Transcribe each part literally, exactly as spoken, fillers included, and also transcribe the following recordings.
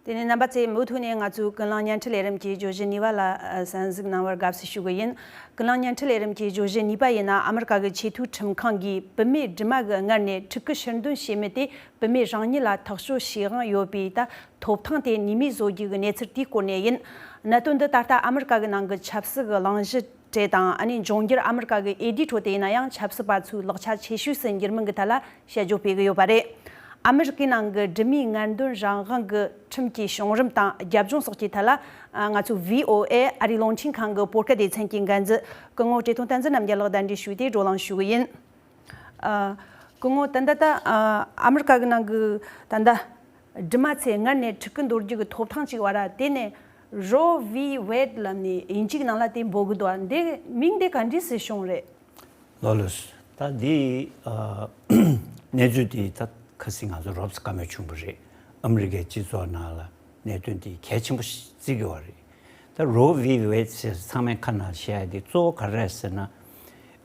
དེ་ནས་རྣམ་པ་ཚོས་མུ་མཐུད་ནས་ང་ཚོའི་ཀུན་གླེང་བརྙན་འཕྲིན་ལས་རིམ་གྱི་བརྗོད་གཞི་གཉིས་པ་ལ་ཨ་གསན་གཟིགས་གནང་བར་དགའ་བསུ་ཞུ་གི་ཡིན། ཀུན་གླེང་བརྙན་འཕྲིན་ལས་རིམ་གྱི་བརྗོད་གཞི་གཉིས་པ་ཡིན་ན། ཨ་མི་རི་ཀ་གི་ཆེས་མཐོའི་ཁྲིམས་ཁང་གིས་བུད་མེད་སྦྲུམ་མ་གི་མངལ་ནས་ཕྲུ་གུ་ཕྱིར་འདོན་བྱེད་མི་དེ་བུད་མེད་རང་ཉིད་ལ་ཐག་གཅོད་བྱེད་དབང་ཡོད་པའི་ད་ཐོབ་ཐང་དེ་ཉེས་མེད་བཟོ་རྒྱུ་གི་གནས་ཚུལ་དེའི་སྐོར་ནས་ཡིན། གནད་དོན་འདི་ད་ལྟ་ཨ་མི་རི་ཀ་གི་ནང་གི་ཆབ་སྲིད་ཀྱི་གླེང་གཞི་གྲས་དང་། ཨ་ནི་འབྱུང་འགྱུར་ཨ་མི་རི་ཀ་གི་འོས་བསྡུའི་ཁྲོད་དུ་ཡིན་ན་ཡང་ཆབ་སྲིད་པ་ཚོའི་ལག་ཆ་ཆེ་ཤོས་སུ་འགྱུར་མིན་གྱི་ཐད་ལ་དཔྱད་བརྗོད་སྤེལ་གྱི་ཡོད་པ་རེད། ཨ་མི་རི་ཀའི་ནང་གི་སྦྲུམ་མའི་མངལ་འདོན་རང་དབང་གི་ཁྲིམས་ཀྱི་བྱུང་རིམ་དང་རྒྱབ་ལྗོངས་སོགས་ཀྱི་ཐད་ལ། ཨ་ང་ཚོའི་བྷི་ཨོ་ཨེ་ཨ་རིའི་རླུང་འཕྲིན་ཁང་གི་བོད་སྐད་སྡེ་ཚན་གྱི་འགན་འཛིན་སྐུ་ངོ་བཀྲས་མཐོང་བསྟན་འཛིན་རྣམ་རྒྱལ་ལགས་གདན་འདྲེན་ཞུས་ཏེ་བགྲོ་གླེང་ཞུ་གི་ཡིན། ཨ་སྐུ་ངོ། ད་ལྟ་ད་ཨ་ཨ་མི་རི་ཀ་གི་ནང་གི་ད་ལྟ་སྦྲུམ་མ་ཚོས་མངལ་ནས་ཕྲུ་གུ་འདོར་རྒྱུ་གི་ཐོབ་ཐང་ཅིག་ཡོད་ར། དེ་ནས་Roe v Wade ལབ་ནས་དབྱིན་ཇིའི་ནང་ལ་དེ་འབོད་ཀྱི་འདུག་འདི་མིང་དེ་ག་འདྲས་སེ་བྱུང་རེད། ལགས་ལགས། ད་འདི་ཨ་གནས་ཚུལ་འདི་ད་ཁ་སང་ང་ཚོ་རོབ་ཙམ་བཀའ་མོལ་བྱུང་བ་རེད། ཨ་མི་རི་ཀའི་སྤྱི་ཚོགས་ནང་ལ་གནད་དོན་འདི་གལ་ཆེན་པོ་ཞིག་བརྩི་གི་ཡོད་རེད། ད་Roe v Wade ཟེར་ཚང་མས་ཁ་ནང་བཤད་ཡ་འདི་གཙོ་བོ་ག་རེ་རེད་ཟེར་ན།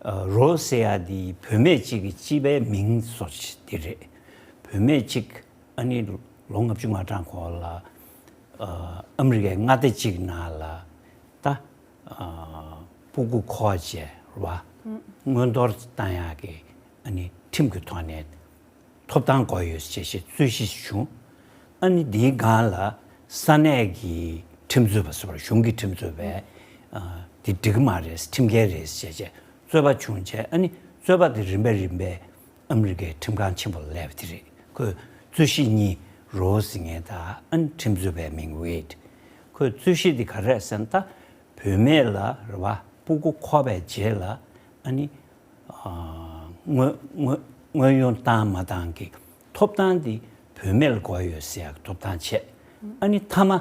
ཨ་Roe ཟེར་ཡ་འདི་བུད་མེད་ཅིག་གི་སྤྱི་པའི་མིང་བཟོ་ཅིག་འདི་རེད། བུད་མེད་ཅིག་ཨ་ནི་ལོ་ལྔ་བཅུ་ང་གྲངས་གོང་ལ་ཨ་ཨ་མི་རི་ཀའི་མངའ་སྡེ་གཅིག་ནང་ལ་ད་ཨ་སྤུ་གུ་འཁོར་བྱས་རེད་བ། མངོན་མཐོར་བཏང་ཡག་གི་ཨ་ནི་ཁྲིམས་ཀྱི་ཐོག་ནས་ཐོབ་ཐང་དགོས་ཡོད་ཅེས་ཞེས་རྩོད་གཞི་བྱུང་། ཨ་ནི་འདིའི་སྒང་ལ་ས་གནས་ཀྱི་ཁྲིམས་རྩོད་པ་ཟེར་བ། གཞུང་གི་ཁྲིམས་རྩོད་པས་ཨ་འདི་འགྲིག་གི་མ་རེད། ཁྲིམས་འགལ་རེད་ཅེས་བྱས་རྩོད་པ་བྱུང་བྱས། ཨ་ནི་རྩོད་པ་དེ་རིམ་པས་རིམ་པས་ཨ་མི་རི་ཀའི་ཁྲིམས་ཁང་ཆེན་པོ་ལ་སླེབས་པ་དེ་རེད། ཁོས་རྩོད་གཞི་གཉིས། Roe ཟེར་མཁན་དང་ཨ་ནི་ཁྲིམས་རྩོད་པའི་མིང་Wade། ཁོས་རྩོད་གཞི་དེ་ག་རེ་རེད་ཟེར་ན། ད་བུད་མེད་ལ་རེད་བ། སྤུ་གུ་འཁོར་བའི་རྗེས་ལ་ཨ་ནི་ཨ་དངོས་དངོས་དངོས་ཡོང་བཏང་མ་བཏང་གི་ཐོབ་ཐང་དེ་བུད་མེད་ལ་དགོས་ཡོད་ཟེར་ཡག་ཐོབ་ཐང་བྱས། ཨ་ནི་མཐའ་མ་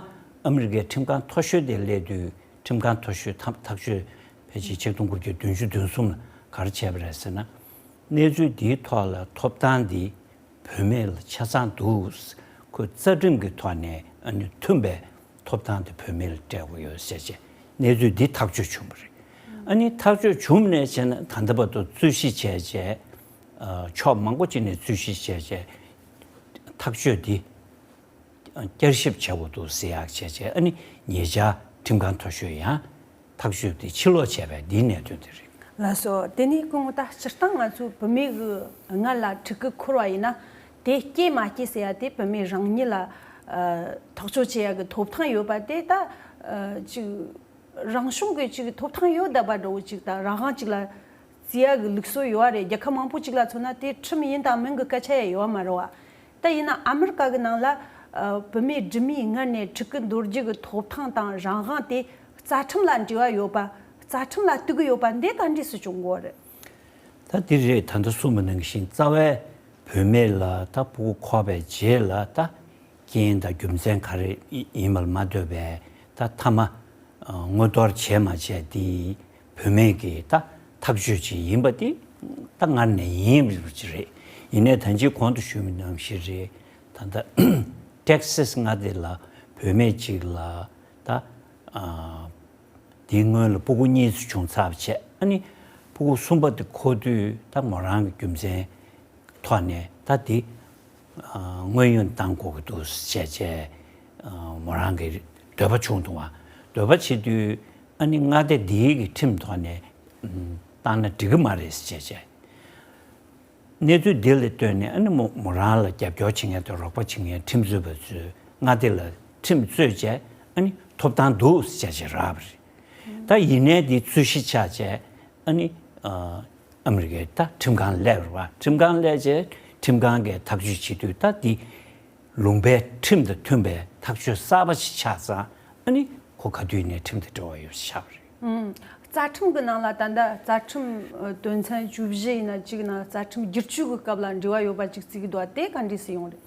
ཨ་མི་རི་ཀའི་ཁྲིམས་ཁང་མཐོ་ཤོས་དེ་སླེབས་དུས། ཁྲིམས་ཁང་མཐོ་ཤོས་ཐག་ཐག་གཅོད་ཕལ་ཆེར་ཆིག་སྟོང་དགུ་བརྒྱ་བདུན་ཅུ་དོན་གསུམ་ལ་ག་རེ་བྱས་པ་རེད་ཟེར་ན། གནས་ཚུལ་འདིའི་ཐོག་ལ་ཐོབ་ཐང་འདི་བུད་མེད་ལ་ཆ་ཚང་འདུག་ཁོས་རྩ་ཁྲིམས་ཀྱི་ཐོག་ནས་ཨ་ནི་མཐུན་པའི་ཐོབ་ཐང་དེ་བུད་མེད་ལ་སྤྲད་དགོས་ཡོད་ཟེར་བྱས་གནས་ཚུལ་འདི་ཐག་གཅོད་བྱུང་བ་རེད། ཨ་ནི་ཐག་གཅོད་བྱུང་ནས་བྱས་ན་ད་ལྟ་བར་དུ་རྩོད་གཞི་བྱས་བྱས། ཨ་ཕྱོགས་མང་པོ་ཅིག་ནས་རྩོད་གཞི་བྱས་བྱས་ཐག་གཅོད་འདི་བསྐྱར་ཞིབ་བྱེད་དགོས་འདུག་ཟེར་ཡག་བྱས་བྱས། ཨ་ནི་ཉེ་ཆར་ཁྲིམས་ཁང་མཐོ་ཤོས་ཡང་ཐག་གཅོད་དེ་ཕྱིར་ལོག་བྱས་པའི་འདིའི་གནད་དོན་དེ་རེད། ལགས་སོ། དེ་ནས་སྐུ་ངོ། ད་སྤྱིར་བཏང་ང་ཚོའི་བུད་མེད་ཀྱི་མངལ་ལ་ཕྲུ་གུ་འཁོར་བ་ཡིན་ན། དེ་སྐྱེས་མ་སྐྱེས་ཟེར་ཡ་དེ་བུད་མེད་རང་ཉིད་ལ་ཨ་ཐག་གཅོད་བྱེད་ཡ་གི་ཐོབ་ཐང་ཡོད་པ་དེ། ད་ཨ་ཅིག་རང་བྱུང་གི་ཅིག་ཐོབ་ཐང་ཡོད་བསྡད་པ་འདྲ་བོ་ཅིག་དང་། རང་དབང་ཅིག་ལ་བརྩི་ཡ་གི་ལུགས་སྲོལ་ཡོད་རེད། རྒྱལ་ཁབ་མང་པོ་ཅིག་ལ་མཚོན་ན་དེ་ཁྲིམས་ཡིན་དང་མིན་གྱི་སྐད་ཆ་ཡང་ཡོད་མ་རེད་བ། ད་ཡིན་ན་ཨ་མི་རི་ཀ་གི་ནང་ལ་ཨ་བུད་མེད་སྦྲུམ་མའི་མངལ་ནས་ཕྲུ་གུ་འདོར་རྒྱུ་གི་ཐོབ་ཐང་དང་རང་དབང་དེ་རྩ་ཁྲིམས་ལ་འབྲེལ་བ་ཡོད་པ། རྩ་ཁྲིམས་ལ་གཏུག་གི་ཡོད་པ་འདི་ག་འདྲས་སེ་བྱུང་གི་ཡོད་རེད། ད་འདི་རེད། ད་ལྟ་གསུངས་པ་ནང་བཞིན་རྩ་བའི་བུད་མེད་ལ་ད་སྤུ་གུ་འཁོར་བའི་རྗེས་ལ་ད་རྐྱེན་དང་རྒྱུ་མཚན་ག་རེ་ཡིན་པ་ལ་མ་ལྟོས་པའི་ད་མཐའ་མ་ཨ་དངོས་གཏོར་བྱས་མ་བྱས་དེ་བུད་མེད་ཀྱི་ད་ཐག་གཅོད་ཅིག་ཡིན་པ་དེ་ད་སྔར་ནས་ཡིན་པ་ཅིག་རེད། ཡིན་ནའི་ད་ཅི་གོང་དུ་ཞུས་པ་ནང་བཞིན་རེད། ད་ལྟ་ཊེག་སཱས་མངའ་སྡེ་ལ་བུད་མེད་ཅིག་ལ་ད་ཨ་དེའི་སྔོན་ལ་སྤུ་གུ་གཉིས་སུ་བྱུང་ཚར་བ་བྱས། ཨ་ནི་སྤུ་གུ་གསུམ་པ་དེ་འཁོར་དུས་ད་མོ་རང་གི་རྒྱུ་མཚན་ཐོག་ནས་ད་དེ་ཨ་དངོས་ཡོང་བཏང་དགོས་ཀྱི་འདུག་ཟེར་བྱས་བྱས་ཨ་མོ་རང་གི་འདོད་པ་བྱུང་འདུག་བ། འདོད་པ་བྱེད་དུས་ཨ་ནི་མངའ་སྡེ་འདིའི་གི་ཁྲིམས་ཐོག་ནས་ཨ་བཏང་ན་འགྲིག་གི་མ་རེད་ཟེར་བྱས་བྱས། གནས་ཚུལ་འདི་ལ་ལྟོས་ནས་ཨ་ནི་མོ་མོ་རང་ལ་རྒྱབ་སྐྱོར་བྱེད་མཁན་དང་རོགས་པ་བྱེད་མཁན་ཁྲིམས་རྩོད་པ་ཚོས་མངའ་སྡེ་ལ་ཁྲིམས་རྩོད་བྱས། ཨ་ནི་ཐོབ་ཐང་འདུག་ཟེར་བྱས་བྱས་རག་པ་རེད། ད་ཡིན་ནའི་འདི་རྩོད་གཞི་ཆགས་བྱས། ཨ་ནི་ཨ་ཨ་མི་རི་ཀའི་ད་ཁྲིམས་ཁང་སླེབས་རེད་བ། ཁྲིམས་ཁང་སླེབས་བྱས་ཁྲིམས་ཁང་གིས་ཐག་གཅོད་བྱེད་དུས་ད་འདི་ལུང་པའི་ཁྲིམས་དང་མཐུན་པའི་ཐག་གཅོད་གསར་པ་ཞིག་ཆགས་ཙང་། ཨ་ནི་ཁོ་ག་དུས་ནས་ཁྲིམས་དང་འབྲེལ་བ་ཡོད་ཆགས་པ་རེད། ཨང་། རྩ་ཁྲིམས་ཀྱི་ནང་ལ་ད་ལྟ་རྩ་ཁྲིམས་ཨ་དོན་ཚན་བཅུ་བཞི་ཡིན་ན་གཅིག་ནང་རྩ་ཁྲིམས་བསྒྱུར་བཅོས་ཀྱི་སྐབས་ལ་འབྲེལ་བ་ཡོད་པ་ཅིག་བརྩི་གི་འདུག་བ། དེ་ག་འདྲས་སེ་ཡོང་རེད།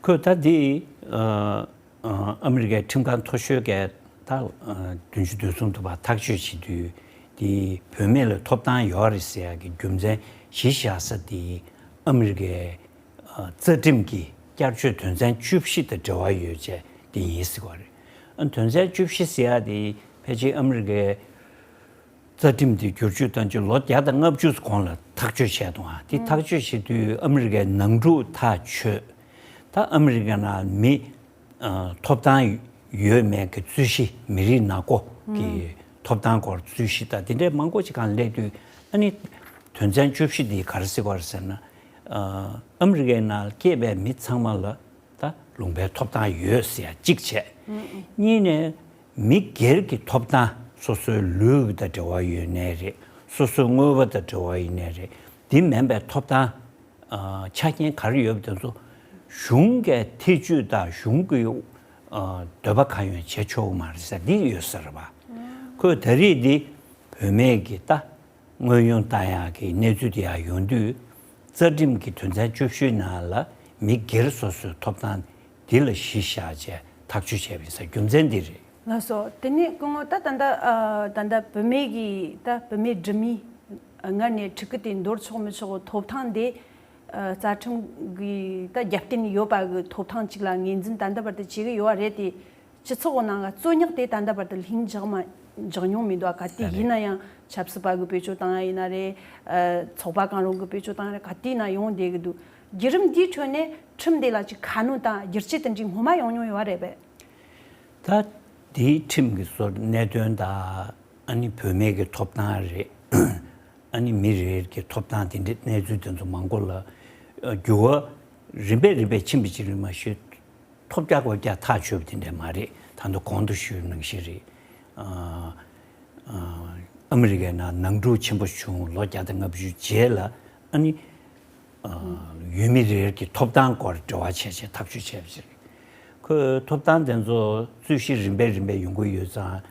ཁོས་ད་དེ་ཨ་ཨ་ཨ་མི་རི་ཀའི་ཁྲིམས་ཁང་མཐོ་ཤོས་ཀྱིས་ད་ཨ་བདུན་ཅུ་དོན་གསུམ་དུ་བ་ཐག་གཅོད་བྱེད་དུས་དེ་བུད་མེད་ལ་ཐོབ་ཐང་ཡོད་རེད་ཟེར་ཡག་གི་རྒྱུ་མཚན་གཞི་བཞག་ས་དེ་ཨ་མི་རི་ཀའི་ཨ་རྩ་ཁྲིམས་ཀྱི་བསྐྱར་བཅོས་དོན་ཚན་བཅུ་བཞི་དང་འབྲེལ་བ་ཡོད་བྱས་དེ་ཡིན་ཟེར་བ་རེད། ཨ་དོན་ཚན་བཅུ་བཞི་ཟེར་ཡག་དེ་ཕལ་ཆེར་ཨ་མི་རི་ཀའི་རྩ་ཁྲིམས་དེ་བསྒྱུར་བཅོས་བཏང་རྗེས་ལོ་བརྒྱ་དང་ལྔ་བཅུ་གོང་ལ་ཐག་གཅོད་བྱས་འདུག་ཨ། དེ་ཐག་གཅོད་བྱེད་དུས་ཨ་མི་རི་ཀའི་ནང་འཁྲུག་ཐག་ཆོད། ད་ཨ་མི་རི་ཀའི་ནང་མི་ ཐོབ་ཐང་ཡོད་མེད་ཀྱི་རྩོད་གཞི། མི་རིགས་ནག་པོ་གི་ཐོབ་ཐང་སྐོར་རྩོད་གཞི་དང་དེ་འདྲའི་མང་པོ་ཅིག་གང་སླེབས་དུས། ཨ་ནི་དོན་ཚན་བཅུ་བཞི་འདི་ག་རེ་ཟེར་བ་རེད་ཟེར་ན། ཨ་མི་རི་ཀའི་ནང་སྐྱེས་པའི་མི་ཚང་མ་ལ་ད་ལུང་པའི་ཐོབ་ཐང་ཡོད་ཟེར་ཡ་གཅིག་བྱས། གཉིས་ནས་མི་སྒེར་གྱི་ཐོབ་ཐང་སོ་སོའི་ལུས་དང་འབྲེལ་བ་ཡོད་ནའི་རེད། སོ་སོའི་དངོས་པོ་དང་འབྲེལ་བ་ཡིན་ནའི་རེད། འདི་མིན་པའི་ཐོབ་ཐང་ཆ་རྐྱེན་ག་རེ་ཡོད་པ་དེ་ཚོ་གཞུང་གི་ཐེ་བྱུས་དང་གཞུང་གི་འདོད་པ་གང་ཡོད་བྱེད་ཆོག་གི་མ་རེད་ཟེར་འདི་ཡོད་ས་རེད་པ། ཁོས་ད་རེས་འདི་བུད་མེད་ཀྱི་ད་དངོས་ཡོང་བཏང་ཡག་གི་གནས་ཚུལ་དེ་ཡང་ཡོང་དུས། རྩ་ཁྲིམས་ཀྱི་དོན་ཚན་བཅུ་བཞིའི་ནང་ལ་མི་སྒེར་སོ་སོའི་ཐོབ་ཐང་འདི་ལ་གཞི་བཞག་བྱས་ཐག་གཅོད་བྱས་པ་ཡིན་ས་རྒྱུ་མཚན་འདི་རེད། ལགས་སོ། དེ་ནས་སྐུ་ངོ་ད་ད་ལྟ་ཨ་ད་ལྟ་བུད་མེད་ཀྱི་ད་བུད་མེད་སྒྲིག་མི་སྔར་ནས་ཕྲུ་གུ་དེ་འདོར་ཆོག་མི་ཆོག་གི་ཐོབ་ཐང་དེ། ཨ་རྩ་ཁྲིམས་ཀྱི་ད་རྒྱབ་རྟེན་ཡོད་པ་གི་ཐོབ་ཐང་ཅིག་ལ་ངོས་འཛིན་ད་ལྟ་བར་དུ་བྱེད་ཀྱི་ཡོད་པ་རེད་དེ། སྤྱི་ཚོགས་ཀྱི་ནང་ལ་རྩོད་རྙོག་དེ་ད་ལྟ་བར་དུ་ལྷིང་འཇགས་མ་འཇགས་མྱོང་མི་འདུག་ག་དེ་ཡིན་ན་ཡང་ཆབ་སྲིད་པ་གི་བེད་སྤྱོད་བཏང་ཡ་ཡིན་ན་རེད། ཨ་ཚོགས་པ་གང་རུང་གི་བེད་སྤྱོད་བཏང་ཡ་རེད། ག་དེ་ཡིན་ན་ཡོང་བསྡད་ཀྱི་འདུག་བརྒྱུད་རིམ་འདིའི་ཁྲོད་ནས་ཁྲིམས་དེ་ལ་ཅིག་ཁ་སྣོན་དང་བསྒྱུར་བཅོས་དེ་འདྲའི་སྔོན་མ་ཡོང་མྱོང་ཡོད་པ་རེད་པས། ད་དེའི་ཁྲིམས་ཀྱི་སོར་གནད་དོན་དང་ཨ་ནི་བུད་མེད་ཀྱི་ཐོབ་ཐང་རེད། ཨ་ནི་མི་རེ་རེ་གི་ཐོབ་ཐང་དེ་འདྲའི་གནས་ཚུལ་དེ་ཚོ་མང་པོ་ལ་འགྱུར་བ་རིམ་པས་རིམ་པས་ཕྱིན་པ་ཅིག་རེད་མ་གཞི། ཐོབ་རྒྱག་དགོས་རྒྱག་ཐག་ཆོད་པ་དེ་འདྲ་མ་རེད། ད་ལྟ་གོང་དུ་ཞུས་ནང་བཞིན་རེད། ཨ་ཨ་ཨ་མི་རི་ཀའི་ནང་ནང་འཁྲུག་ཆེན་པོ་བྱུང་ལོ་བརྒྱ་དང་ལྔ་བཅུ་རྗེས་ལ་ཨ་ནི་ཨ་ཡུལ་མི་རེ་རེ་གི་ཐོབ་ཐང་སྐོར་འབྲེལ་བ་བྱས་བྱས་ཐག་གཅོད་བྱས་པ་ཞིག་རེད། ཁོས་ཐོབ་ཐང་དེ་ཚོ་རྩོད་གཞི་རིམ་པས་རིམ་པས་ཡོང་གི་ཡོད་ཙང་།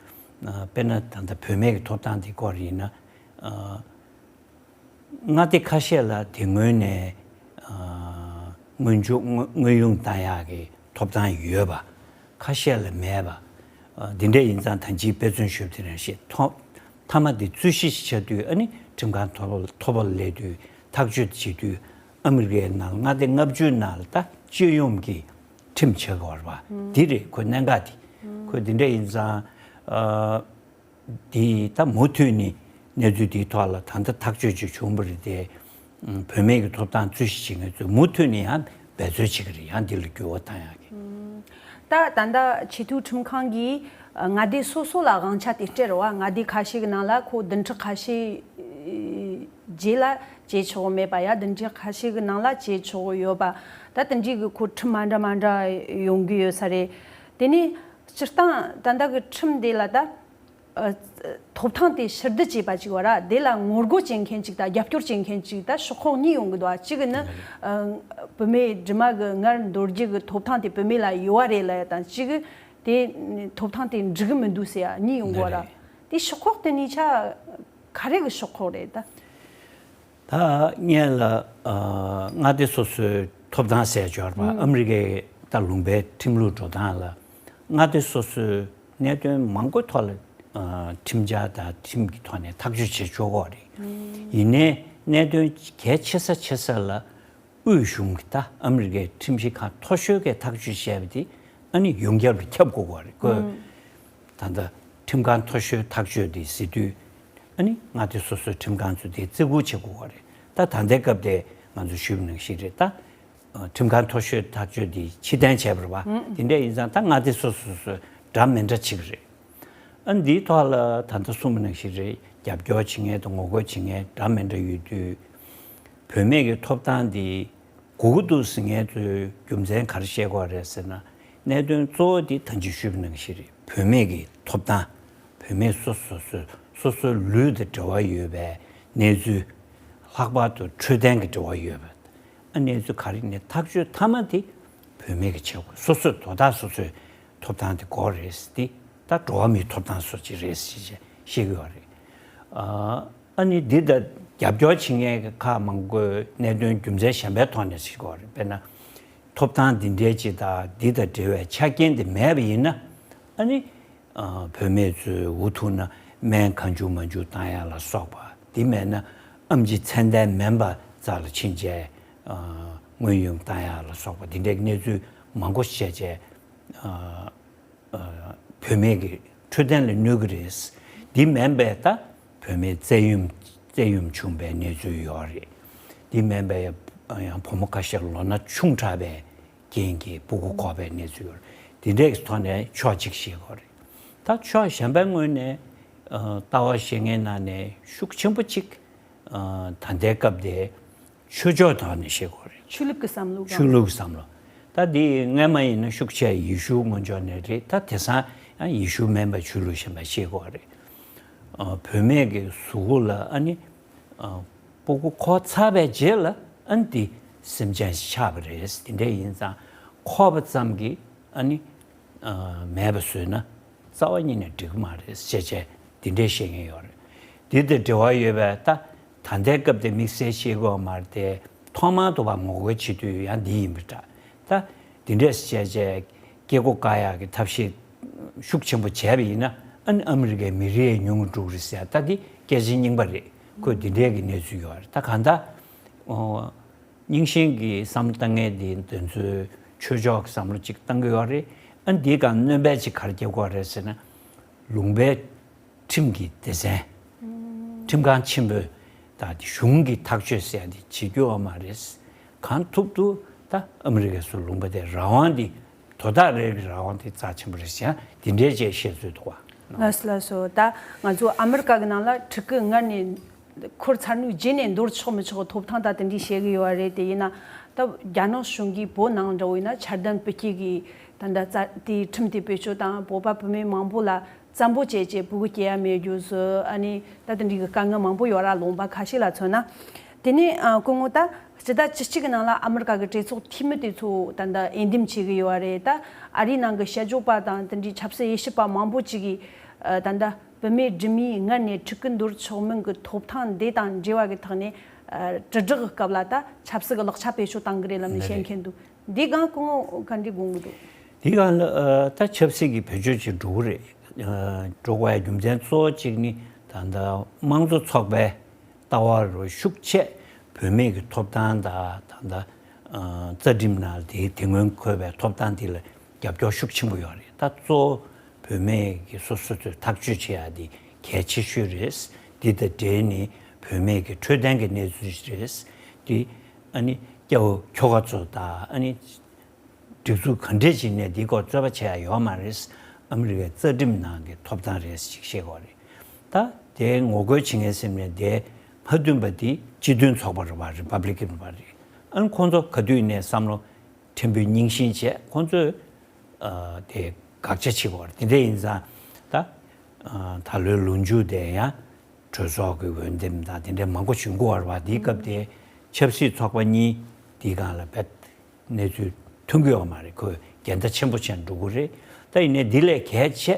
ཨ་དཔེར་ན་ད་ལྟ་བུད་མེད་ཀྱི་ཐོབ་ཐང་དེ་སྐོར་ཡིན་ན། ཨ་མངའ་སྡེ་ཁ་ཤས་ལ་དེ་སྔོན་ནས་ཨ་དངོས་འབྱོར་དངོས་དངོས་ཡོང་བཏང་ཡག་གི་ཐོབ་ཐང་ཡོད་པ། ཁ་ཤས་ལ་མེད་པ། ཨ་འདི་འདྲ་ཡིན་ཙང་ད་ཅིའི་དཔེ་མཚོན་ཞུ་དེ་རང་ཞིག་ཐོ་མཐའ་མ་དེ་རྩོད་གཞི་ཞིག་ཆགས་དུས་ཨ་ནི་ཁྲིམས་ཁང་མཐོ་པོ་མཐོ་པོ་ལ་སླེབས་དུས་ཐག་གཅོད་བྱེད་དུས་ཨ་མི་རི་ཀའི་ནང་མངའ་སྡེ་ལྔ་བཅུའི་ནང་ལ་ད་སྤྱི་ཡོངས་ཀྱི་ཁྲིམས་བྱེད་དགོས་པ་འདི་རེད། ཁོ་གནད་འགག་དེ་ཁོ་འདི་འདྲ་ཡིན་ཙང་། ཨ་འདི་ད་མུ་མཐུད་ནས་གནས་ཚུལ་འདིའི་ཐོག་ལ་ད་ལྟ་ཐག་གཅོད་ཅིག་བྱུང་བ་རེད་དེ། བུད་མེད་ཀྱི་ཐོབ་ཐང་རྩོད་གཞི་བྱེད་མཁན་ཚོས་མུ་མཐུད་ནས་ཡང་འབད་རྩོལ་བྱེད་ཀྱི་རེད། ཡང་འདི་ལ་འགྱུར་བ་བཏང་ཡག་གི། ད་ད་ལྟ་ཆེས་མཐོའི་ཁྲིམས་ཁང་གིས་མངའ་སྡེ་སོ་སོ་ལ་དབང་ཆ་དེ་སྤྲད་རེད་བ། མངའ་སྡེ་ཁ་ཤས་ཀྱི་ནང་ལ་ཁོ་བདུན་ཕྲག་ཁ་ཤས་རྗེས་ལ་བྱེད་ཆོག་མེད་པ་ཡ་བདུན་ཕྲག་ཁ་ཤས་ཀྱི་ནང་ལ་བྱེད་ཆོག་ཡོད་པ། ད་དེ་འདྲའི་གི་ཁོ་ཁྲིམས་མ་འདྲ་མ་འདྲ་ཡོང་གི་ཡོད་ས་རེད། དེ་ནས་སྤྱིར་བཏང་ད་ལྟ་གི་ཁྲིམས་དེ་ལ་ད། ཨ་ཐོབ་ཐང་དེ་ཕྱིར་བསྡུ་བྱས་པ་ཅིག་བ་ར། དེ་ལ་ངོ་རྒོལ་བྱེད་མཁན་ཅིག་དང་རྒྱབ་སྐྱོར་བྱེད་མཁན་ཅིག་ད་ཤོག་ཁག་གཉིས་ཡོང་གི་འདུག་ཨ། གཅིག་གི་ནི་ཨ་བུད་མེད་སྒྲོལ་མ་གི་སྔར་འདོར་རྒྱུ་གི་ཐོབ་ཐང་དེ་བུད་མེད་ལ་ཡོད་བ་རེད་ལབ་ཡ་དང་། གཅིག་གི་དེ་ཐོབ་ཐང་དེ་འགྲིག་གི་མི་འདུག་ཟེར་ཡ་གཉིས་ཡོང་གི་བ་ར། དེ་ཤོག་ཁག་དེ་གཉིས་ཆ་ག་རེ་གི་ཤོག་ཁག་རེད་ད། ད་སྔོན་ལ་ཨ་མངའ་སྡེ་སོ་སོའི་ཐོབ་ཐང་ཟེར་ཡ་ཅིག་ཡོད་རེད་པ། ཨ་མི་རི་ཀའི་ད་ལུང་པའི་ཁྲིམས་ལུགས་འགྲོ་སྟངས་ལ་མངའ་སྡེ་སོ་སོའི་གནད་དོན་མང་པོའི་ཐོག་ལ་ཨ་ཁྲིམས་འཆར་དང་ཁྲིམས་ཀྱི་ཐོག་ནས་ཐག་གཅོད་བྱེད་ཆོག་གི་རེད། ཡིན་ནའི་གནད་དོན་གལ་ཆེ་ས་ཆེ་ས་ལ་དབུས་གཞུང་གི་ད་ཨ་མི་རི་ཀའི་ཁྲིམས་ཞིབ་ཁང་མཐོ་ཤོས་ཀྱིས་ཐག་གཅོད་བྱས་པ་དེ་ཨ་ནི་ཡོངས་ཁྱབ་ལ་ཁྱབ་དགོས་པ་རེད། ཁོས་ད་ལྟ་ཁྲིམས་ཁང་མཐོ་ཤོས་ཐག་གཅོད་དེ་ཟེར་དུས་ཨ་ནི་མངའ་སྡེ་སོ་སོའི་ཁྲིམས་ཁང་ཚོས་དེ་བརྩི་བཀུར་བྱེད་དགོས་པ་རེད། ད་ད་ལྟའི་སྐབས་དེ་ང་ཚོ་ཞུས་པ་ནང་བཞིན་རེད། ད་ཁྲིམས་ཁང་མཐོ་ཤོས་ཐག་གཅོད་དེ་ཕྱིར་འཐེན་བྱས་པ་རེད་པ། དེ་འདྲ་ཡིན་ཙང་ད་མངའ་སྡེ་སོ་སོ་སོས་འདྲ་མི་འདྲ་བྱེད་ཀྱི་རེད། ཨ་འདིའི་ཐོག་ལ་ད་ལྟ་གསུངས་པ་ནང་བཞིན་རེད། རྒྱབ་སྐྱོར་བྱེད་མཁན་དང་ངོ་རྒོལ་བྱེད་མཁན་འདྲ་མི་འདྲ་ཡོད་དུས། བུད་མེད་ཀྱི་ཐོབ་ཐང་འདི་དགོས་ཀྱི་འདུག་ཟེར་མཁན་ཚོས་རྒྱུ་མཚན་ག་རེ་བཤད་ཀྱི་ཡོད་རེད་ཟེར་ན། གནད་དོན་གཙོ་བོ་འདི་ད་ཅི་ཞུས་པ་ནང་བཞིན་རེད། བུད་མེད་ཀྱི་ཐོབ་ཐང་། བུད་མེད་སོ་སོ་སོ་སོ་སོའི་ལུས་དང་འབྲེལ་བ་ཡོད་པའི་གནས་ཚུལ། ལྷག་པར་དུ་འཕྲོད་བསྟེན་གྱི་འབྲེལ་བ་ཡོད་པ། ཨ་གནས་ཚུལ་ག་རེ་ནས་ཐག་གཅོད་མཐའ་མ་དེ་བུད་མེད་ཀྱིས་བྱེད་དགོས། སོ་སོས་དོ་བདག་སོ་སོའི་ཐོབ་ཐང་དེ་དགོས་རེད་ཟེར། དེ་ད་འགྲོ་བ་མིའི་ཐོབ་ཐང་སོགས་ཅིག་རེད་ཟེར་བཤད་ཀྱི་ཡོད་རེད། ཨ་ཨ་ནི་འདི་ལྟར་རྒྱབ་སྐྱོར་བྱེད་མཁན་གྱི་ཁག་མང་པོས་གནད་དོན་རྒྱུ་མཚན་གཞན་པའི་ཐོག་ནས་བཤད་ཀྱི་ཡོད་རེད། དཔེར་ན། ཐོབ་ཐང་འདི་འདྲའི་ཅིག་དང་འདི་དང་འབྲེལ་བའི་ཆ་རྐྱེན་དེ་མེད་པ་ཡིན་ན། ཨ་ནི། ཨ་བུད་མེད་ཚོས་འུ་ཐུག་ན་སྨན་གང་བྱུང་མང་བྱུང་བཏང་ཡ་ལ་སོགས་པ། དེ་མེད་ན་ཨེམ་ཆི་ཚད་ལྡན་མིན་པ་རྩ་ལ་ཕྱིན་བྱས་ཨ་དངོས་ཡོང་བཏང་ཡ་ལ་སོགས་པ་འདི་འདྲའི་གནས་ཚུལ་མང་པོ་བཤད་བྱས། ཨ་ཨ་བུད་མེད་ཀྱི་འཕྲོད་བསྟེན་ལ་གནོད་ཀྱི་རེད། འདི་མིན་པའི་ད་བུད་མེད་བཙན་གཡེམ་བཙན་གཡེམ་བྱུང་བའི་གནས་ཚུལ་ཡོད་རེད། འདི་མིན་པའི་ཡང་བུ་མོ་ཁ་ཤས་ལོ་ན་ཆུང་དྲགས་པའི་རྐྱེན་གྱིས་སྤུ་གུ་འགོག་པའི་གནས་ཚུལ་ཡོད་རེད། འདི་འདྲའི་ཐོག་ནས་ཕྱོགས་གཅིག་བཤད་དགོས་རེད། ད་ཕྱོགས་གཞན་པའི་ངོས་ནས་ཨ་ལྟ་བ་བཤད་མཁན་ནང་ནས་ཤུགས་ཆེན་པོ་གཅིག་ཨ་ད་ལྟའི་སྐབས་དེ་ཆོས་ཕྱོགས་ཐོག་ནས་བཤད་དགོས་རེད། ཆོས་ལུགས་ཀྱི་བསམ་བློ་གང་། ཆོས་ལུགས་བསམ་བློ། ད་འདི་སྔས་མ་ཡིན་ན་ཤུགས་ཆེ་ཡེ་ཤུ་ངོས་ཕྱོགས་ནས་རེད། ད་དེང་སང་ཡང་ཡེ་ཤུ་མིན་པའི་ཆོས་ལུགས་གཞན་པ་བཤད་དགོས་རེད། ཨ་བུད་མེད་ཀྱི་གཟུགས་པོ་ལ་ཨ་ནི་ཨ་སྤུ་གུ་འཁོར་ཚར་བའི་རྗེས་ལ་ཨ་ནི་འདི་སེམས་ཅན་ཞིག་ཆགས་པ་རེད། དེ་འདྲ་ཡིན་ཙང་འཁོར་བ་ཙམ་གྱིས་ཨ་ནི་ཨ་མེད་པ་བཟོས་ན་རྩ་བ་ཉིད་ནས་འགྲིག་གི་མ་རེད་ཅེས་བྱས་འདི་འདྲའི་བཤད་མཁན་ཡོད་རེད། འདི་དང་འབྲེལ་བ་ཡོད་པའི་ད་ད་ལྟའི་སྐབས་དེ་དམིགས་བསལ་བཤད་དགོས་མ་རེད་དེ། ཐོག་མར་དུ་བ་ངོ་རྒོལ་བྱེད་དུས་ཡང་འདི་ཡིན་པ་འདྲ། ད་འདི་འདྲས་བྱས་བྱས་སྐྱེ་སྒོ་བཀག་ཡག་གི་ཐབས་ཤེས་ཤུགས་ཆེན་པོ་བྱས་པ་ཡིན་ན་ཨ་ནི་ཨ་མི་རི་ཀའི་མི་རེ་ཉུང་ངུ་འགྲོ་གི་རེད་ཟེར། ད་འདི་སྐད་ཆ་རྙིང་པ་རེད། ཁོས་འདི་འདྲས་ཀྱི་གནས་ཚུལ་ཡོད་རེད། ད་གང་ལྟར་ཨོ་རྙིང་ཞེན་གྱི་བསམ་བློ་བཏང་མཁན་འདི་དེ་ཚོའི་ཆོས་ཕྱོགས་ཀྱི་བསམ་བློ་གཅིག་བཏང་གི་ཡོད་རེད། ཨ་ནི་འདིའི་སྒང་གནོན་པ་གཅིག་ག་རེ་རྒྱག་གི་ཡོད་རེད་ཟེར་ན། ལུང་པའི་ཁྲིམས་ཀྱི་སྡེ་ཚན། ཁྲིམས་ཁང་ཆེན་པོས་ད་དེ་གཞུང་གི་ཐག་གཅོད་ཟེར་ཡ་དེ་བྱེད་རྒྱུ་ཡོད་མ་རེད། གང་ཐུབ་ཐུབ་ད་ཨ་མི་རི་ཀའི་སུ་ལུང་པ་དེ་རང་དབང་དེ་དོ་བདག་རེ་རེ་རང་དབང་དེ་རྩ་ཆེན་པོ་རེད་ཟེར་ཡ་དེ་འདྲའི་བཅས་བཤད་ཚུལ་འདུག་བ། ལགས་སོ་ལགས་སོ། ད་ང་ཚོ་ཨ་མི་རི་ཀ་གི་ནང་ལ་ཕྲུ་གུ་སྔར་ནས་འཁོར་ཚར་ནས་རྗེས་ནས་འདོར་ཆོག་མི་ཆོག་གི་ཐོབ་ཐང་ད་དེ་འདྲའི་བཤད་གི་ཡོད་རེད། དེ་ཡིན་ན་ད་རྒྱ་ནག་གཞུང་གིས་བོད་ནང་འདྲ་བོ་ཡིན་ན་འཆར་ལྡན་སྤུ་སྐྱེས་ཀྱི་ད་ད་རྩ་དེའི་ཁྲིམས་དེ་བེད་སྤྱོད་དང་བོད་པ་བུད་མེད་མང་པོ་ལ་བཙན་པོ་བྱས་བྱས་སྤུ་གུ་སྐྱེ་ཡ་མེད་རྒྱུ་བཟོས། ཨ་ནི་ད་དེ་འདྲའི་གི་དཀའ་ངལ་མང་པོ་ཡོད་ར། ལུང་པ་ཁ་ཤས་ལ་མཚོན་ན། དེ་ནས་ཨ་སྐུ་ངོ་ད་སྤྱི་ཟླ་བཅུ་གཅིག་གི་ནང་ལ་ཨ་མི་རི་ཀ་གི་གྲོས་ཚོགས་འཐུས་མི་དེ་ཚོ་ད་ལྟ་འོས་འདེམས་བྱེད་གི་ཡོད་རེད། ད་ཨ་རིའི་ནང་གི་དཔྱད་བརྗོད་པ་དང་དེ་འདྲའི་ཆབ་སྲིད་དབྱེ་ཞིབ་པ་མང་པོ་ཅིག་གིས་ཨ་ད་ལྟ་བུད་མེད་སྒྲོལ་མའི་སྔར་ནས་ཕྲུ་གུ་འདོར་ཆོག་མིན་གི་ཐོབ་ཐང་འདི་དང་འབྲེལ་བ་གི་ཐོག་ནས་ཨ་དྲིལ་བསྒྲགས་གི་སྐབས་ལ་ད་ཆབ་སྲིད་གི་ལག་ཆ་བེད་སྤྱོད་བཏང་གི་རེད་ལབ་ནས་བཤད་མཁན་འདུག་འདི་སྒང་སྐུ་ངོ་ག་འདྲའི་དགོངས་ཀྱི་འདུག་འདི་སྒང་ལ་ཨ་ད་ཆབ་སྲིད་ཀྱི་བེད་སྤྱོད་ཅིག་འགྲོ་གི་རེད། ཨ་འགྲོ་དགོས་ཡ་རྒྱུ་མཚན་གཙོ་བོ་གཅིག་ནི་ད་ལྟ་དམངས་གཙོ་ཚོགས་པའི་ལྟ་བ་རུ་ཤུགས་ཆེ་བུད་མེད་ཀྱི་ཐོབ་ཐང་དང་ད་ལྟ་ཨ་རྩ་ཁྲིམས་ནང་དེ་དེ་སྔོན་འཁོད་པའི་ཐོབ་ཐང་དེ་ལ་རྒྱབ་སྐྱོར་ཤུགས་ཆེན་པོ་ཡོད་རེད། ད་གཙོ་བོ་བུད་མེད་ཀྱི་སོ་སོ་ཚོས་ཐག་གཅོད་བྱེད་ཡ་དེ་གལ་ཆེ་ཤོས་རེད། འདི་དང་འབྲེལ་ནས་བུད་མེད་ཀྱི་འཕྲོད་བསྟེན་གྱི་གནས་ཚུལ་རེད། དེ་ཨ་ནི་སྐྱ་བོ་ཁྱོ་ག་ཚོ་དང་ཨ་ནི་སྒྲིག་འཛུགས་ག་འདྲས་ཅིག་ནས་འདི་སྐོར་རྩོད་པ་བྱེད་ཡ་ཡོད་མ་རེད། ཨ་མི་རི་ཀའི་རྩ་ཁྲིམས་ནང་གི་ཐོབ་ཐང་རེད་ཅིག་བཤད་དགོས་རེད། ད་དེ་ངོ་རྒོལ་བྱེད་མཁན་ཟེར་ནས་དེ་མ་མཐུན་པ་དེ་སྤྱི་མཐུན་ཚོགས་པ་རེད་པ། རི་པབ་ལི་ཀན་པ་རེད། ཨ་ནི་ཁོང་ཚོ་ག་དུས་ནས་བསམ་བློ་ཕྲན་བུ་རྙིང་ཞེན་བྱས། ཁོང་ཚོས་ཨ་དེ་དགག་བྱ་བྱེད་དགོས་རེད། དེ་འདྲ་ཡིན་ཙང་ད་ཨ་ད་ལོའི་ལོ་མཇུག་དེ་ཡང་གྲོས་ཚོགས་ཀྱི་འོས་འདེམས་དང་དེ་འདྲའི་མང་པོ་བྱུང་གི་ཡོད་རེད་པ། དེའི་སྐབས་དེ་ཆབ་སྲིད་ཚོགས་པ་གཉིས་དེའི་སྒང་ལ་རྦད་གནས་ཚུལ་མཐུན་གྱི་ཡོད་མ་རེད། ཁོས་འགལ་ཟླ་ཆེན་པོ་བྱས་འགྲོ་གི་རེད། ད་ཡིན་ནའི་འདི་ལས་གལ་ཆེ་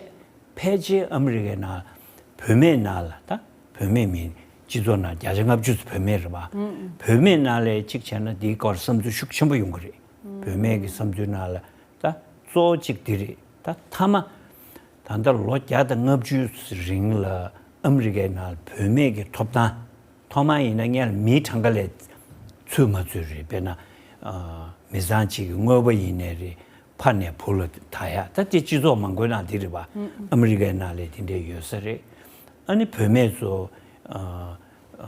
ཕལ་ཆེར་ཨ་མི་རི་ཀའི་ནང་བུད་མེད་ནང་ལ། ད་བུད་མེད་མིན་སྤྱི་ཚོགས་ནང་བརྒྱ་ཆ་ལྔ་བཅུ་ཙམ་བུད་མེད་རེད་པ། བུད་མེད་ནང་ལས་གཅིག་བྱས་ན་འདིའི་སྐོར་བསམ་ཚུལ་ཤུགས་ཆེན་པོ་ཡོང་གི་རེད། བུད་མེད་ཀྱི་བསམ་ཚུལ་ནང་ལ་ད་གཙོ་བོ་གཅིག་འདི་རེད། ད་མཐའ་མ་ད་ལྟ་ལོ་བརྒྱ་དང་ལྔ་བཅུ་རིང་ལ་ཨ་མི་རི་ཀའི་ནང་ལ་བུད་མེད་ཀྱི་ཐོབ་ཐང་། ཐོག་མར་ཡིན་ན་སྔོན་ལ་མིའི་གྲངས་ཀ་ལས་ཚུད་མ་ཚུད་རེད། དཔེར་ན་ཨ་མི་ཚང་གཅིག་གི་དངོས་པོ་ཡིན་ནའི་རེད། ཕ་ནས་བུ་ལ་དར་ཡ། ད་དེ་སྤྱི་ཚོགས་མང་པོའི་ནང་འདི་རེད་པ། ཨ་མི་རི་ཀའི་ནང་ལ་དེ་འདྲ་ཡོད་ས་རེད། ཨ་ནི་བུད་མེད་ཚོ་ཨ་ཨ་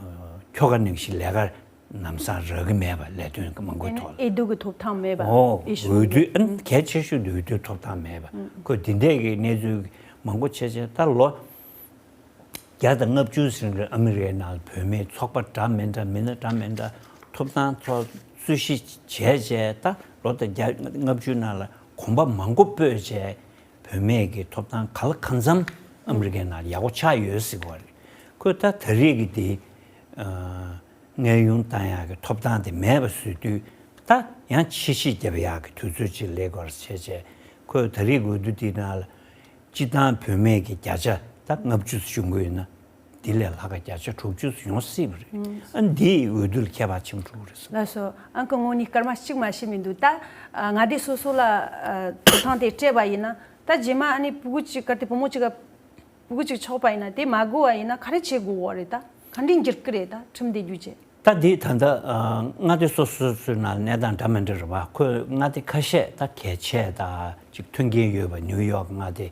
ཁྱོ་ག་ནང་བཞིན་ལས་ཀ་ལམ་སང་རག་གི་མེད་པ། ལས་དོན་མང་པོའི་ཐོག་ལ། འོས་བསྡུ་གི་ཐོབ་ཐང་མེད་པ། ཨོ་ཨེ་ཤུ་འོས་བསྡུ། ཨ་ནི་གལ་ཆེ་ཤོས་འོས་བསྡུའི་ཐོབ་ཐང་མེད་པ། ཁོས་འདི་འདྲས་ཀྱི་གནས་ཚུལ་མང་པོ་བྱས་བྱས། ད་ལོ་བརྒྱ་དང་ལྔ་བཅུ་ཟིན་རེད། ཨ་མི་རི་ཀའི་ནང་ལ་བུད་མེད་ཚོགས་པ་འདྲ་མི་འདྲ་མི་སྣ་འདྲ་མི་འདྲ་ཐོབ་ཐང་ཐོག་རྩོད་གཞི་བྱས་བྱས། ད་ལོ་དང་བརྒྱ་ལྔ་བཅུ་ནང་ལ་གོམ་པ་མང་པོ་སྤོས་བྱས། བུད་མེད་ཀྱི་ཐོབ་ཐང་ག་ལ་གང་འཚམ་ཨ་མི་རི་ཀའི་ནང་ལ་ཡག་པོ་ཆགས་ཡོད་ཟེར་གི་རེད། ཁོས་ད་ད་རེས་ཀྱི་དེ་ཨ་གནས་དབྱུང་བཏང་ཡག་གི་ཐོབ་ཐང་དེ་མེད་པ་བཟོས་དུས། ད་ཡང་ཕྱིར་བཤིག་རྒྱབ་ཡག་གི་དུས་ཚོད་ཅིག་སླེབས་ཀྱི་རེད་བྱས་བྱས། ཁོས་ད་རེས་འོས་བསྡུ་དེའི་ནང་ལ་སྤྱིར་བཏང་བུད་མེད་ཀྱི་བརྒྱ་ཆ་ད་ལྔ་བཅུ་ཙམ་བྱུང་གི་ཡོད་ན། འདི་ལས་ལྷག་ག་བརྒྱ་ཆ་དྲུག་ཅུ་ཙམ་ཡོང་སྲིད་པ་རེད། ཨ་འདིས་འོས་བསྡུ་ལ་ཁྱད་པར་ཆེན་པོ་འགྲོ་གི་རེད་བསམ། ལགས་སོ། ཨང་ཀི་ངོ་ནི་སྐར་མ་གཅིག་མ་ཤི་མི་འདུག་ད་ཨ་མངའ་སྡེ་སོ་སོ་ལ་ཨ་ཐོབ་ཐང་དེ་སྤྲད་པ་ཡིན་ན། ད་རྗེས་མ་ཨ་ནི་སྤུ་གུ་གཅིག་གལ་ཏེ་བུ་མོ་གཅིག་ག་སྤུ་གུ་གཅིག་ཆགས་པ་ཡིན་ན་དེ་མ་དགོས་པ་ཡིན་ན་ག་རེ་བྱེད་དགོས་པ་རེད། ད་ག་འདྲས་འགྱུར་གི་རེད། ད་ཁྲིམས་དེ་བརྒྱུད་བྱས། ད་འདི་ད་ལྟ་ཨ་མངའ་སྡེ་སོ་སོ་སོའི་ནང་གནས་སྟངས་འདྲ་མི་འདྲ་རེད་པ། ཁོས་མངའ་སྡེ་ཁ་ཤས་ད་གལ་ཆེ་ད་ཅིག་མཐུན་རྐྱེན་ཡོད་པ། ནིའུ་ཡོག་མངའ་སྡེ།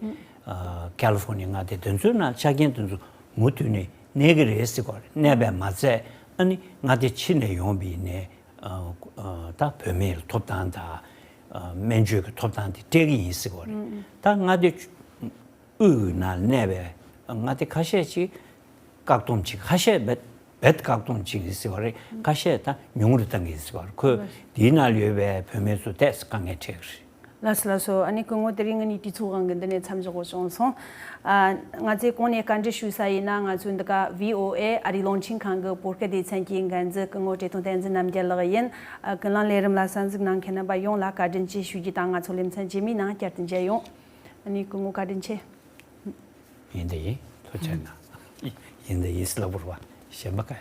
ཨ་ཀ་ལི་ཧྥོ་ནི་ཡ་མངའ་སྡེ། དེ་ཚོའི་ནང་ཆ་རྐྱེན་དེ་ཚོ་མུ་མཐུད་ནས་གནས་ཀྱི་རེད་ཟེར་གི་རེད། གནས་པས་མ་ཚད་ཨ་ནི་མངའ་སྡེ་ཕྱི་ནས་ཡོང་བ་ཡིན་ནའི་ཨ་ཨ་ད་བུད་མེད་ལ་ཐོབ་ཐང་དང་ སྨན་བཅོས་ཀྱི་ཐོབ་ཐང་དེ་སྤྲད་ཀྱི་ཡིན་ཟེར་བ་རེད། ད་མངའ་སྡེ་དབུས་ཀྱི་ནང་གནས་པའི་མངའ་སྡེ་ཁ་ཤས་ཅིག་བཀག་སྡོམ་བྱེད་ཁ་ཤས་རྦད་རྦད་བཀག་སྡོམ་བྱེད་ཀྱི་ཟེར་བ་རེད། ཁ་ཤས་ད་ཉུང་རུ་བཏང་གི་ཟེར་བ་རེད། ཁོས་འདིའི་ནང་ལ་ཡོད་པའི་བོད་སྨན་ཚོ་ཏོག་ཙམ་དཀའ་ངལ་འཕྲད་ཀྱི་རེད། ལགས་སོ་ལགས་སོ། ཨ་ནི་སྐུ་ངོ་དེ་རིང་ངེད་གཉིས་དུས་ཚོད་དབང་གིས་འདི་ནས་མཚམས་འཇོག་དགོས་བྱུང་སོང་། ཨ། ང་ཚོས་གོང་ནས་བཀའ་འདྲི་ཞུས་ས་ཡིན་ན། ང་ཚོའི་འདི་ག་བྷི་ཨོ་ཨེ་ཨ་རིའི་རླུང་འཕྲིན་ཁང་གི་བོད་སྐད་སྡེ་ཚན་གྱི་འགན་འཛིན་སྐུ་ངོ་བཀྲས་མཐོང་བསྟན་འཛིན་རྣམ་རྒྱལ་ལགས་ཡིན། ཨ། ཀུན་གླེང་ལས་རིམ་ལ་གསན་གཟིགས་གནང་མཁན་རྣམ་པ་ཡོངས་ལ་བཀའ་དྲིན་ཆེ་ཞུ་རྒྱུ་དང་། ང་ཚོ་ལེ་ཚན་རྗེས་མའི་ནང་བསྐྱར་དུ་མཇལ་ཡོང་། ཨ་ནི་སྐུ་ངོ་བཀའ་དྲིན་ཆེ། ཡིན་ད་ཡིན། ཐུགས་རྗེ་གནང་། ཡིན་ད་ཡིན་ཟེར་ལབ་དགོས་རེད་པ། གཞན་པ་ག